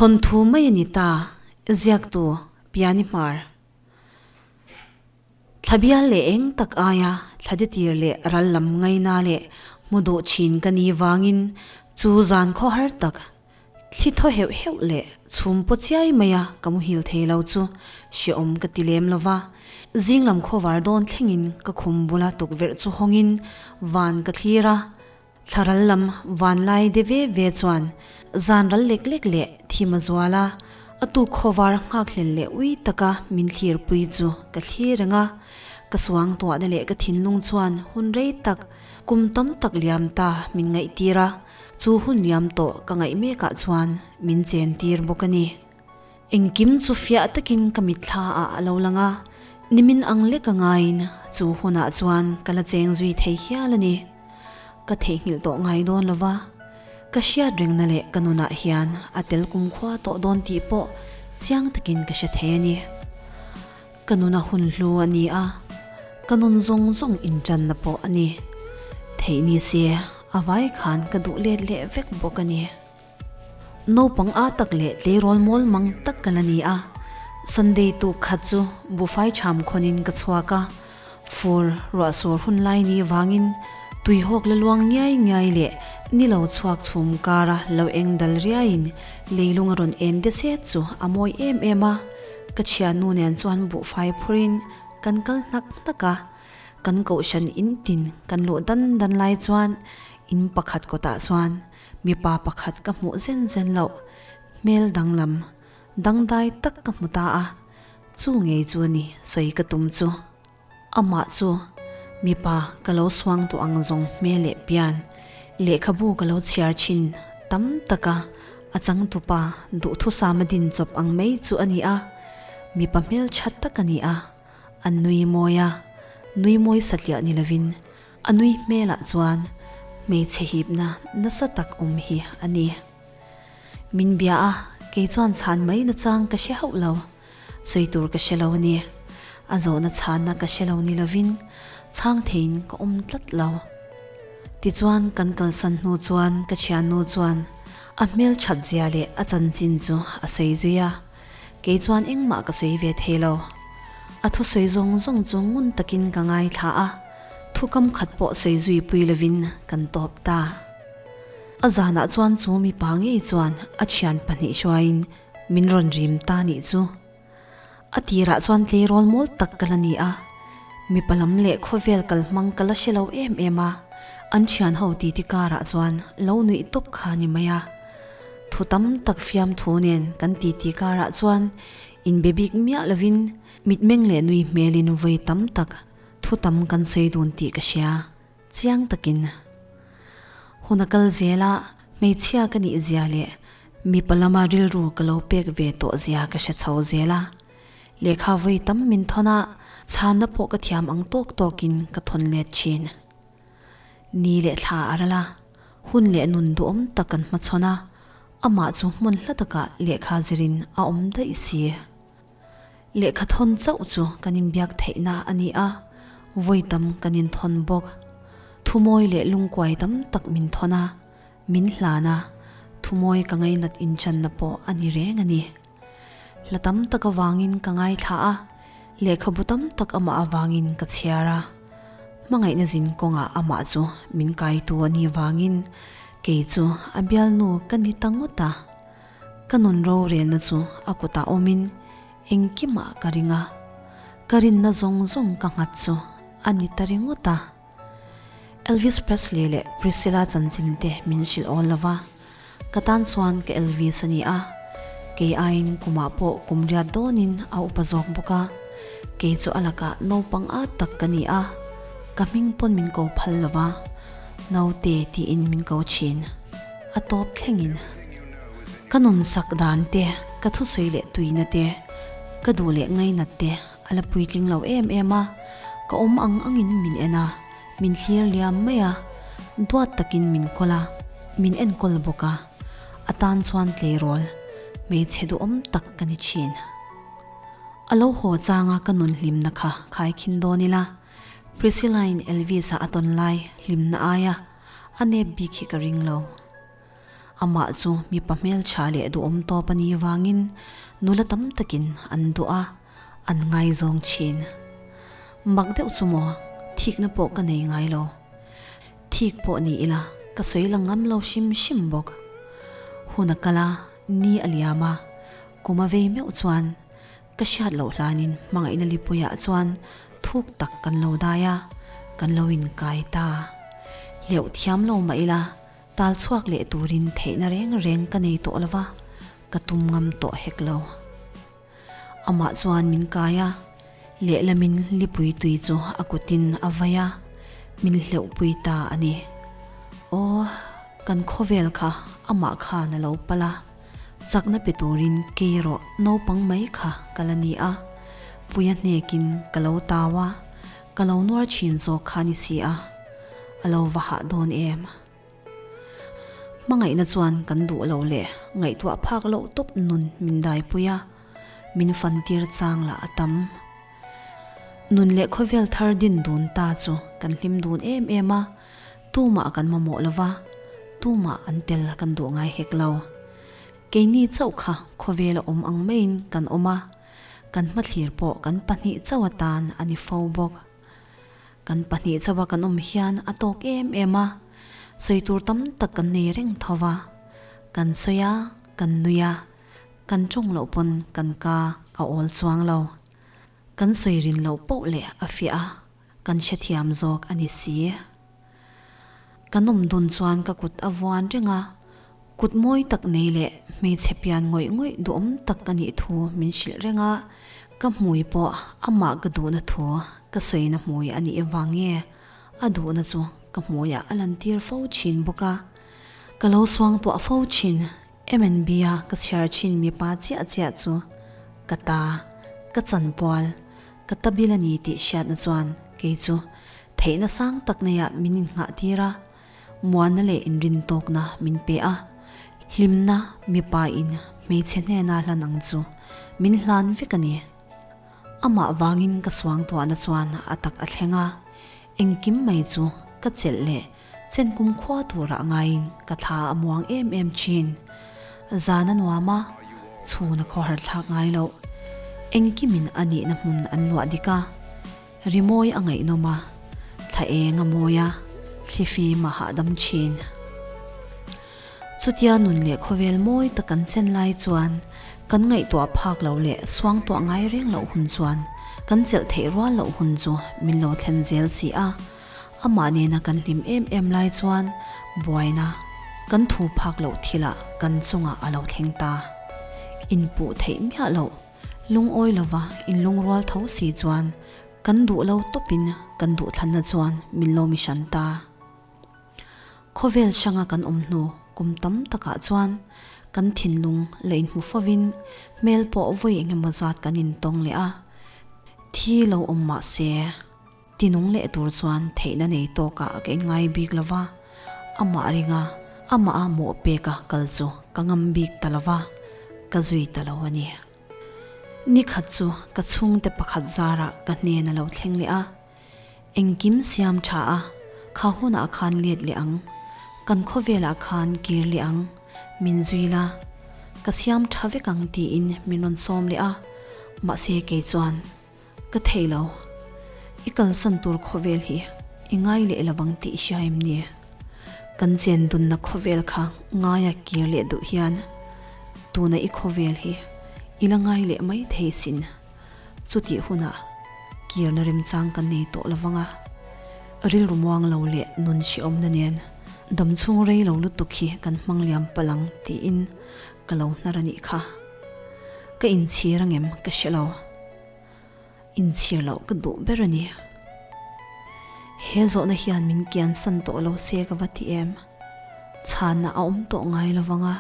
Thawnthu mai a ni ta, ziaktu Piani Hmar. Thla bial leh eng tak aia thla ditir leh ral lam ngaina leh hmu duh thin ka ni vangin chu zan khawhar tak Thli thaw heuh heuh leh chhum paw chiai maia ka muhil thei lo chu hreawm ka ti lem lo va. Zing lam khawvar dawn thlengin ka khum bula tukverh chu hawngin van ka thlir a. Thlaral lam van lai de ve ve chuan zan ral lek lek leh thim a zual a, a tuk khawvar nghakhlel leh ui taka min thlirpui chu ka thlir reng a. Ka suang tuahna leh ka thinlung chuan hun rei tak, kum tam tak liam ta min ngaihtir a. Chu hun liam tawh ka ngaih mekah chuan min chen tir bawk a ni. Engkim chu fiah takin ka mitthla ah a lo lang a, nimin ang lek a ngaiin chu hunah chuan ka la cheng zui thei hial a ni. Ka theihnghilh tawh ngai dawn lo va, ka hriat rengna leh ka nunah hian a tel kumkhua tawh dawn tih pawh chiang takin ka hre thei a ni. Ka nuna hun hlu a ni a, ka nun zawng zawng inṭanna pawh a ni. Theih ni se, a vai khan ka duh let leh vek bawk a ni. Naupang a tak leh tleirawl mawl mang tak ka la ni a, Sunday tuk khat chu bufai ṭham khawnin ka chhuak a, fur ruahsur hun lai ni vangin tuihawk la luang ngiai ngiai leh ni lo chhuak chhum kara lo eng dal riaiin leilung a rawn en de set chu a mawi em em a. Ka thiannu nen chuan buhfai phurin kan kal hnak hnak a, kan kohhran in tin kan luh dan dan lai chuan in pakhat kawtah chuan mipa pakhat ka hmuh zen zen loh hmel danglam dangdai tak ka hmu ta a, chu ngei chu a ni sawi ka tum chu. Amah chu mipa ka lo suang tawh ang zawng hmel leh pian, lehkhabu ka lo chhiar thin tam tak a, a changtupa duhthusama din chawp ang mai chu a ni a, mipa hmeltha tak a ni a, a nui mawi a, nui mawi satliah ni lovin a nui hmelah chuan hmeichhe hipna nasa tak awm hi a ni. Min bia a, kei chuan chhan mai nachang ka hre hauh lo. Sawi tur ka hre lo a ni. A zawhna chhanna ka hre lo ni lovin chhang theiin ka awm tlat lo. Tichuan kan kalsan hnu chuan ka thiannu chuan a hmel that zia leh a chanchin chu a sawi zui a, kei chuan engmah ka sawi ve thei lo. A thusawi zawng zawng chu ngun takin ka ngaithla a, thukam khat pawh sawi zui pui lovin kan tawp ta. A zanah chuan chu mipa ngei chuan a thian pahnih hruaiin Min rawn rim ta nih chu. A tirah chuan tleirawl mawl tak ka la ni a, mipa lam leh khawvel kal hmang ka la hre lo em em a, an thian ho titi karah chuan lo nuih tawp kha ni mai a. Thu tam tak fiamthu nen kan titi karah chuan inbe bik miah lovin mitmeng leh nui hmelin vawi tam tak thu tam kan sawi dun tih ka hria. Chiang takin hun a kal zel a, hmeichhia ka nih zia leh mipa lama rilru ka lo pek ve tawh zia ka hre chho zel a. Lehkha vawi tam min thawn a, chhanna pawh ka thiam ang tawk tawkin ka thawn let thin. Ni leh thla a ral a, hun leh nun duhawm tak kan hmachhawn a, amah chu hmun hla takah lehkha zirin a awm daih si. Lehkha thawn chauh chu kan inbiak theihna a ni a, vawi tam kan inthawn bawk. Thumawi leh lungkuai tam tak min thawn a, min hlan a, thumawi ka ngainat inchanna pawh a ni reng a ni. Hla tam tak avangin ka ngaithla a, lehkhabu tam tak amah avangin ka chhiar a. Hmangaihna zin kawngah amah chu min kaitu a nih vangin kei chu a bialnu ka ni ta ngawt a. Ka nun rorelna chu a kutah awmin engkimah ka ring a, ka rinna zawng zawng ka nghat chu a ni ta ringawt a. Elvis Presley leh Priscilla chanchin te min hrilh awl lo va, ka tan chuan ka Elvis a ni a, kei aiin kumah pawh kum riat dawnin a upa zawk bawk a, kei chu a lakah naupang at tak ka ni a, ka hming pawn min ko phal lo va, naute tiin min ko thin. A tawp thlengin ka nun sak dan te, ka thusawi leh tuina te, ka duh leh ngainat te a la puitling lo em em a, ka awm ang angin min en a, min thlir liam mai a, duat takin min kawl a, min enkawl bawk a, a tan chuan tleirawl hmeichhe duhawm tak ka ni thin. A lo haw changa ka nun hlimna kha khaikhin dawn ila, Priscilla-in Elvis-a a tawn lai hlimna aia a nep bik hi ka ring lo. Amah chu mipa hmeltha leh duhawm tawp a nih vangin nula tam takin an duh a, an ngaizawng thin. Mak deuh chu maw, thikna pawh ka nei ngai lo. Thik pawh ni ila ka sawi la ngam lo hrim hrim bawk. Hun a kal a, ni a liam a, kum a vei meuh chuan ka hriat loh hlanin hmangaihna lipuiah chuan thuk tak kan lo dai a, kan lo inkai ta. Hleuh thiam lo mah ila tal chhuak leh turin theihna reng reng ka nei tawh lova, ka tum ngam tawh hek lo. Amah chuan min kai a, lehlamin lipui tui chu a kutin a vai a, min hleuhpui ta a ni. Aw, kan khawvel kha amah khan a lo pal a, chakna pe turin kei erawh naupang mai kha ka la ni a, puia hnekin ka lo tau a, ka lo nuar thin zawk kha ni si a, a lo va hah dawn em? Hmangaihna chuan kan duh loh leh ngaihtuah phak loh tawp nun min daipui a, min fantir chang lah a tam. Nun leh khawvel thar din dun ta chu kan hlim dun em em a, tumah kan mamawh lo va, tumah an tel kan duh ngai hek lo. Keini chauh kha khawvela awm ang maiin kan awm a, kan hmathlir pawh kan pahnih chauh atan a ni fo bawk. Kan pahnih chauha kan awm hian a tawk em em a, sawi tur tam tak kan nei reng tho va, kan sawi a, kan nui a, kan tawng loh pawn kan ka a awl chuang lo. Kan sawi rin loh poh leh a fiah a, kan hrethiam zawk a ni si. Kan awm dun chuan ka kut a vuan reng a, kut mawi tak nei leh hmeichhe pian ngawih ngawih duhawm tak ka nih thu min hrilh reng a, ka hmui pawh amah ka duhna thu ka sawina hmui a nih avang nge a duhna chu ka hmuiah a lantir fo thin bawk a, ka lo suangtuah fo thin. MNB a ka chhiar thin mipa chiah chiah chu ka ta, ka chanpual, ka ta bil a ni tih hriatna chuan kei chu theihna sang tak neiah min innghah tir a, muanna leh inrintawkna min pe a, hlimna mipa in hmeichhe hnena hlan ang chu min hlan vek a ni. Amah vangin ka suangtuahna chuan a tak a thleng a, engkim mai chu ka chelh leh Chen kum khua turah ngaiin ka thla a muang em em thin. Zan a nuam a, chhun a khawhar thlak ngai loh. Engkimin a nihna hmun an luah dik a, rimawi a ngaihnawm a, thla eng a mawi a, thlifim a hahdam thin. Chutia nun leh khawvel mawi tak kan chen lai chuan kan ngaihtuah phak loh leh suangtuah ngai reng loh hun chuan kan chelh theih rual loh hun chu min lo thlen zel si a. Amah nena kan hlim em em lai chuan buaina kan thu phak loh thilah kan chungah a lo thleng ta. Inpuh theih miah loh, lungawi lova inlungrual tho si chuan kan duh lo tawpin kan duhthlanna chuan min lo mi hran ta. Khawvel hranga kan awm hnu kum tam takah chuan kan thinlung la inhmu fovin hmel pawh vawi engemaw zat kan intawng leh a, thi lo awm mah se. Tinung leh tur chuan theihna nei tawkah ka inngai bik lo va, amah ringa amah a mawh peka kal chu ka ngam bik ta lo va, ka zui ta lo a ni. Nikhat chu ka chhungte pakhat zarah ka hnen a lo thleng leh a, engkim siam tha a, kha hunah khan let leh ang, kan khawvelah khan kir leh ang, min zui la, ka siam tha vek ang tiin min rawn sawm leh a, mahse kei chuan. Ka thei lo. I kalsan tur khawvel hi i ngai leh lo vang tih i hria em ni? Kan chen dunna khawvel kha ngaia kir leh duh hian tuna i khawvel hi i la ngai leh mai thei sin. Chutih hunah kirna remchang kan nei tawh lo vang a, rilru muang lo leh nun hrehawmna nen damchhung rei lo lutuk hi kan hmang liam palh ang tiin ka lo hnar a nih kha. Ka inchhir angem ka hre lo. Inchhir loh ka duh ber a ni. He zawhna hian min kiansan tawh lo se ka va ti em? Chhanna a awm tawh ngai lo vang a,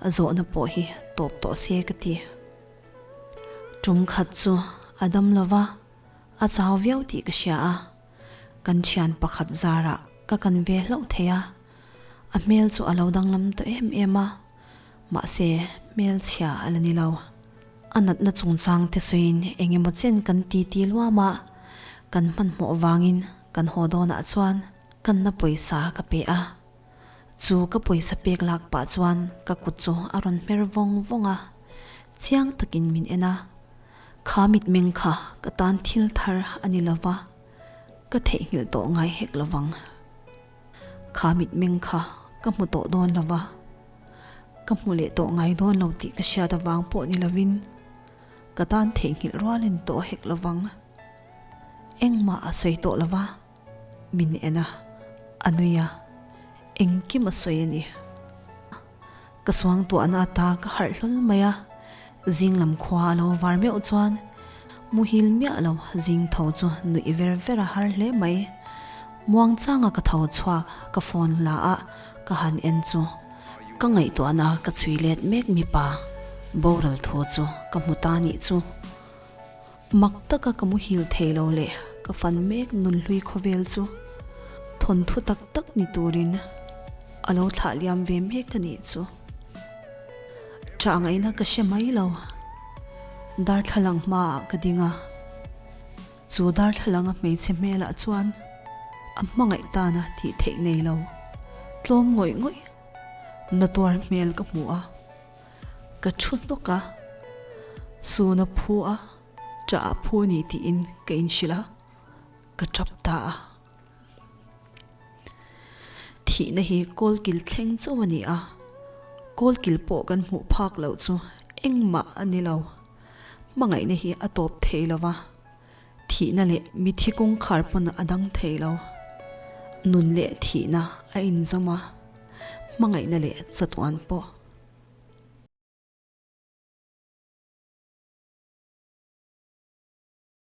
a zawhna pawh hi tawp tawh se ka ti. Tum khat chu a dam lo va, a chau viau tih ka hria a, kan thian pakhat zarah ka kan ve hlauh thei a, a hmel chu a lo danglam tawh em em a. Mahse, hmelchhia a la ni lo. A natna chungchang te sawiin eng emaw chen kan titi luam a, kan hmanhmawh vangin kan haw dawnah chuan kanna pawisa ka pe a. Chu ka pawisa pek lak pah chuan ka kut chu a rawn hmer vawng vawng a, chiang takin min en a. Kha mitmeng kha ka tan thil thar a ni lova, ka theihnghilh tawh ngai hek lovang. Kha mitmeng kha ka hmu tawh dawn lova, ka hmu leh tawh ngai dawn lo tih ka hriat avang pawh ni lovin ka tan theihnghilh rualin tawh hek lovang. Engmah a sawi tawh lova, min en a, a nui a, engkim a sawi a ni. Ka suangtuahna ata ka harh hlawl mai a, zing lam khua a lo var meuh chuan muhil miah lo zing tho chu nuih ver ver a har hle mai. Muangchanga ka tho chhuak ka phone la a ka han en chu ka ngaihtuahna ka chhui let mek mipa boral thu chu ka hmu ta nih chu. Mak taka ka muhil thei lo leh ka fan mek nunhlui khawvel chu thawnthu tak tak ni turin a lo thlah liam ve mek a nih chu. Ṭah ngaihna ka hre mai lo. Darthlalang hmaah ka ding a, chu darthlalanga hmeichhe hmelah chuan a hmangaih tana tih theih nei lo tlawm ngawih ngawih na tuar hmel ka hmu a. Ka thu hnawk a, Suna phu a, ṭah a phu a ni tiin ka inhrilh a, ka ṭap ta a. Thihna hi kawlkil thleng chauh a ni a, kawlkil pawh kan hmuh phak loh chu engmah a ni lo. Hmangaihna hi a tawp thei lo va, thihna leh mithi kawngkhar pawn a dang thei lo. Nun leh thihna a inzawm a, hmangaihna leh chatuan pawh.